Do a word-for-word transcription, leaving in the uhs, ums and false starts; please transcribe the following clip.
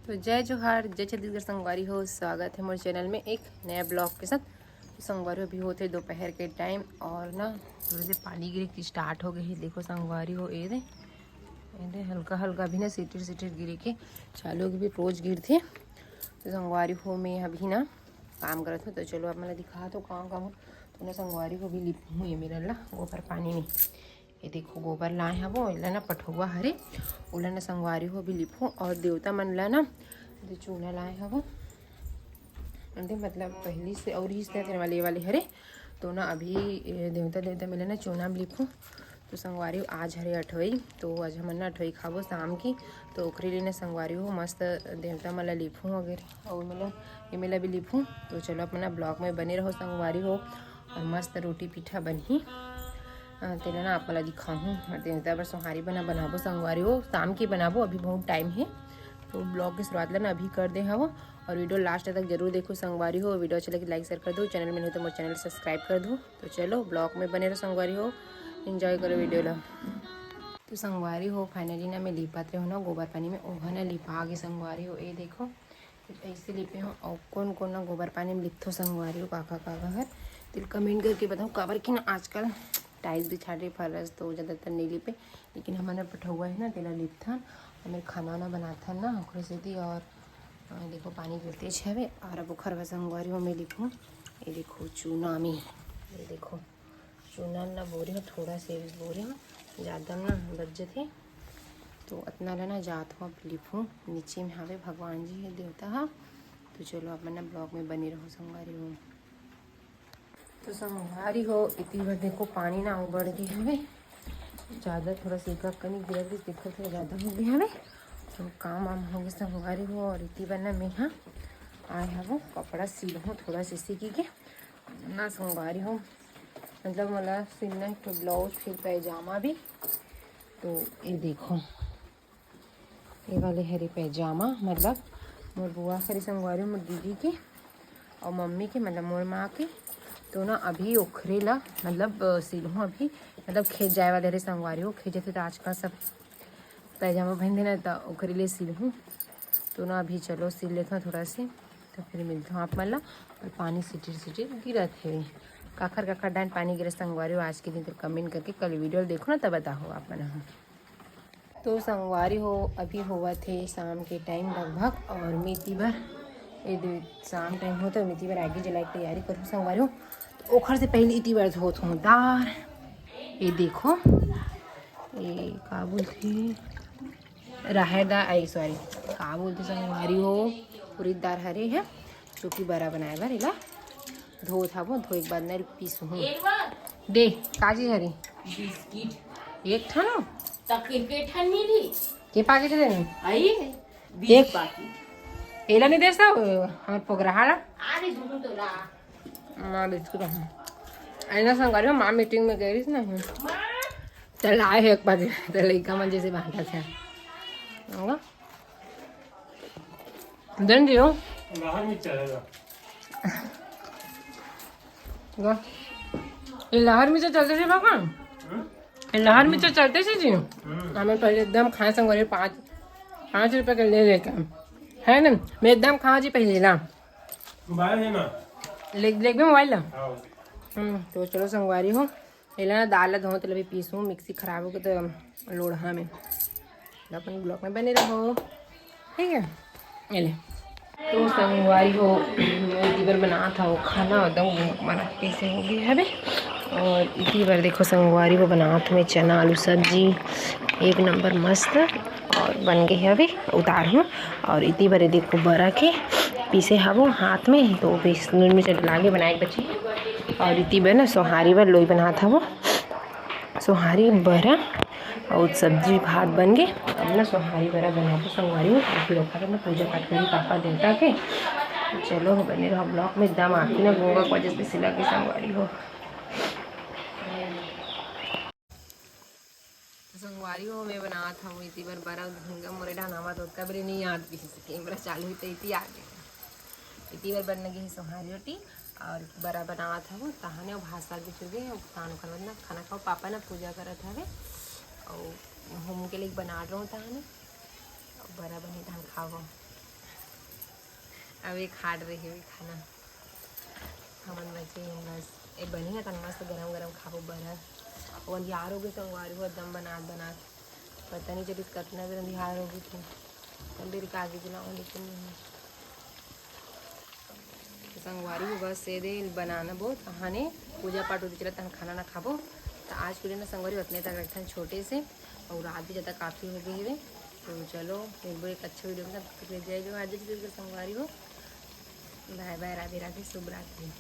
तो जय जोहार, जय छत्तीसगढ़ संगवारी हो, स्वागत है मोर चैनल में एक नया ब्लॉग के साथ। तो संगवारी हो, अभी होते दोपहर के टाइम और ना थोड़े से पानी गिरे की स्टार्ट हो गई है। देखो संगवारी हो, ये दे, ये दे हल्का हल्का अभी ना सिटिर सिटिर गिरे के चालू हो गई, रोज गिरथे। तो संगवारी हो, मैं अभी ना काम करत हूँ, तो चलो आप मन ला दिखा दो काम काम। तो ना संगवारी हो, अभी लिपहूँ ये मेरा ला गोबर पानी में। ये देखो गोबर लाए हवो, एला ना पठौवा हरे, ओला ना संगवारी हो अभी लिपहूँ। और देवता मन ला ना दे चूना लाए हवो, दे मतलब पहली से और ही तेरे वाले, ये वाले हरे, तो ना अभी ए, देवता देवता मिले ना चूना में लिपहूँ। तो संगवारी हो, आज हरे अठवई, तो आज हमन ना अठवई खाबो शाम की। तो ओखरे लिए ना संगवारी हो मस्त देवता मन ला लिपहूँ वगैरह, और मतलब ये मेला भी लिपहूँ। तो चलो अपना ब्लॉग में बने रहो संगवारी हो, और मस्त रोटी पीठा बनही। अ, तेला ना आप मन ला दिखाहूँ। और तेला बर सोहारी बना बनाबो संगवारी हो, शाम की बनाबो, अभी बहुत टाइम है। तो ब्लॉग की शुरुआत ला ना अभी कर दे हवो, और वीडियो लास्ट तक जरूर देखो संगवारी हो। वीडियो अच्छा लगे लाइक शेयर कर दो, चैनल में नहीं तो मोर चैनल सब्सक्राइब कर दो। तो चलो ब्लॉग में बने रहो संगवारी हो, एंजॉय करो वीडियो ला। तो संगवारी हो, फाइनली ना मैं लिपात रहे हो ना गोबर पानी में, ओहा ना लिपा गे संगवारी हो। ये देखो ऐसे लिपे हो, और कौन कौन ना गोबर पानी में लिपथो संगवारी हो, काका काका हर, तेल कमेंट करके बताओ। काबर कि ना आजकल टाइल्स बिछा रहे फर्श, तो ज़्यादातर नहीं लिपे, लेकिन हमारे पठौवा है ना, तेला लिपथन, हमें खाना वाना बनाथन ना ओकरे सेती। और अ, देखो पानी गिरते हवे, और अब ओखर बर संगवारी हो मैं लिपहूँ। ये देखो चूना में, ये देखो चूना ना बोरे हो, थोड़ा से बोरे हो, ज़्यादा ना बच जथे। तो अतना ला ना जात हो, अब लिपहूँ। नीचे में हवे भगवान जी है, देवता हा। तो चलो आप मन ना ब्लॉग में बने रहो संगवारी हो। तो संगवारी हो, इति बर देखो पानी ना अउ बढ़ गे हवे, ज़्यादा थोड़ा सा एक कनी गिरा गिस, देखो थोड़ा ज़्यादा हो गे हवे। तो काम वाम हो गे संगवारी हो, और इति बर ना मैं हा आए हवो कपड़ा सिलहूँ थोड़ा सा सीखी के ना संगवारी हो, मतलब मोला सिलना एक ठो ब्लाउज, फिर पैजामा भी। तो ये देखो, ये वाले हरे पैजामा, मतलब मोर बुआ हरे संगवारी, मोर दीदी के और मम्मी के, मतलब मोर माँ के। तो ना अभी ओखरे ला मतलब अ, सिलहूँ अभी, मतलब खेत जाए वाले हरे संगवारी हो, खेत जथे तो आजकल सब पैजामा पहनथे ना, तो ओखरे लिए सिलहूँ। तो ना अभी चलो सिल लेथों थोड़ा से, तो फिर मिलथों आप मन ला। और पानी सिटिर सिटिर गिरत हे, काखर काखर डांड पानी गिरत संगवारी हो आज के दिन, तो कमेंट करके कल वीडियो देखो ना, तब बताओ आप मन ह। तो संगवारी हो, अभी होवत हे शाम के टाइम लगभग, और मैं इति बर ये दे शाम टाइम हो तो मैं इति बर आगी जलाए के तैयारी करूँ संगवारी हो। तो ओखर से पहले इति बर धोत हूँ दार। ये देखो, ये का बोलथे, राहर दार, आई सॉरी, का बोलथे संगवारी हो, उरीद दार हरे है, जो कि बरा बनाए बर एला धोत हवो, धोए के बाद न पीसहूँ। दे, का चीज हरे? बिस्किट। एक ठन हो? त के ठन मिली? के पाकिट देना? आई, एक। बीस पाकिट। एला नहीं दे सब, हमर पोगराहा ला। अरे, दुनू तो ला। माँ बिस्कुट हम। ऐना संगवारी हो, माँ मीटिंग में गई रहिस ना। माँ। चल आए हे एक पाकिट, तो लइका मन जैसे बांटत हे। होगा? देन दियो। बाहर में चलेगा। गा। ये लहर में तो चलते थे बाबा। हम्म? ये लहर में तो चलते थे जी। हम्म। हमें पहले एकदम खाए संगवारी पाँच, पाँच रुपए के ले लेके। है ना? मैं एकदम खाओ जी पहले ला। मोबाइल है ना? ले, ले भी मोबाइल ला। हाँ। हम्म, तो चलो संगवारी हो। एला ना दाल ला धोत ले भी पीसूं, मिक्सी खराब हो गए तो लोढ़ा में। तो अपन ब्लॉग में बने रहो, ठीक है। ये ले। तो संगवारी हो, मैं इति बर बनात हवं खाना, एकदम मना कैसे हो गए हवे। और इति बर देखो संगवारी हो, बनात हवं मैं चना आलू सब्जी, एक नंबर मस्त, और बन गए हवे, उतार हूँ। और इति बर देखो बरा के पीसे हवो हाथ में, तो पीस नून मिर्च लागे बनाए के बची। और इति बर ना सोहारी बर लोई बनात हवो, सोहारी बरा और सब्जी भात बन गए। अब ना सोहारी बरा बनाबो संगवारी हो, फिर ओकर ना पूजा पाठ करी पापा देवता के। तो चलो बने रहो ब्लॉग में, एकदम आँखी ना गूंगा के वजह से सिला के संगवारी हो। तो संगवारी हो, मैं बनात हवं इति बर बरा, भूंगा मोरे डानावा तो ओतका बेरे नहीं याद भी कैमरा चालू हुई तो इति आ गए। इति बर बनना गई सोहारी रोटी और बरा बनावत हवं, तहाने अउ भात साग भी चुगे, तान ओकर बाद ना खाना खाओ, पापा ना पूजा करत हवे और हम के लिए बना रहो तहाने, और बरा बनी तहान खाओ। अब एक हाट रही हुई खाना, हमन बचे हैं बस। ए बनी ना, तन मस्त गरम गरम खाबो बरहर। और यार हो गए संगवारी हो, दम बनात बनात पता नहीं चलिस कतना बेर अंधियार हो गई थी। तब बेर का आगे बुलाओ, लेकिन नहीं। तो संगवारी हो, बस ये दे बनाना बहुत हने, पूजा पाठ उठी चला, तहन खाना ना खाबो। तो आज के लिए ना संगवारी उतने तक रखथन छोटे से, और रात भी ज़्यादा काफ़ी हो गई है। तो चलो, मिलबो एक अच्छे वीडियो में, तब तक के लिए जय जोहार, जय छत्तीसगढ़ संगवारी हो। बाय बाय, राधे राधे, शुभ रात्रि।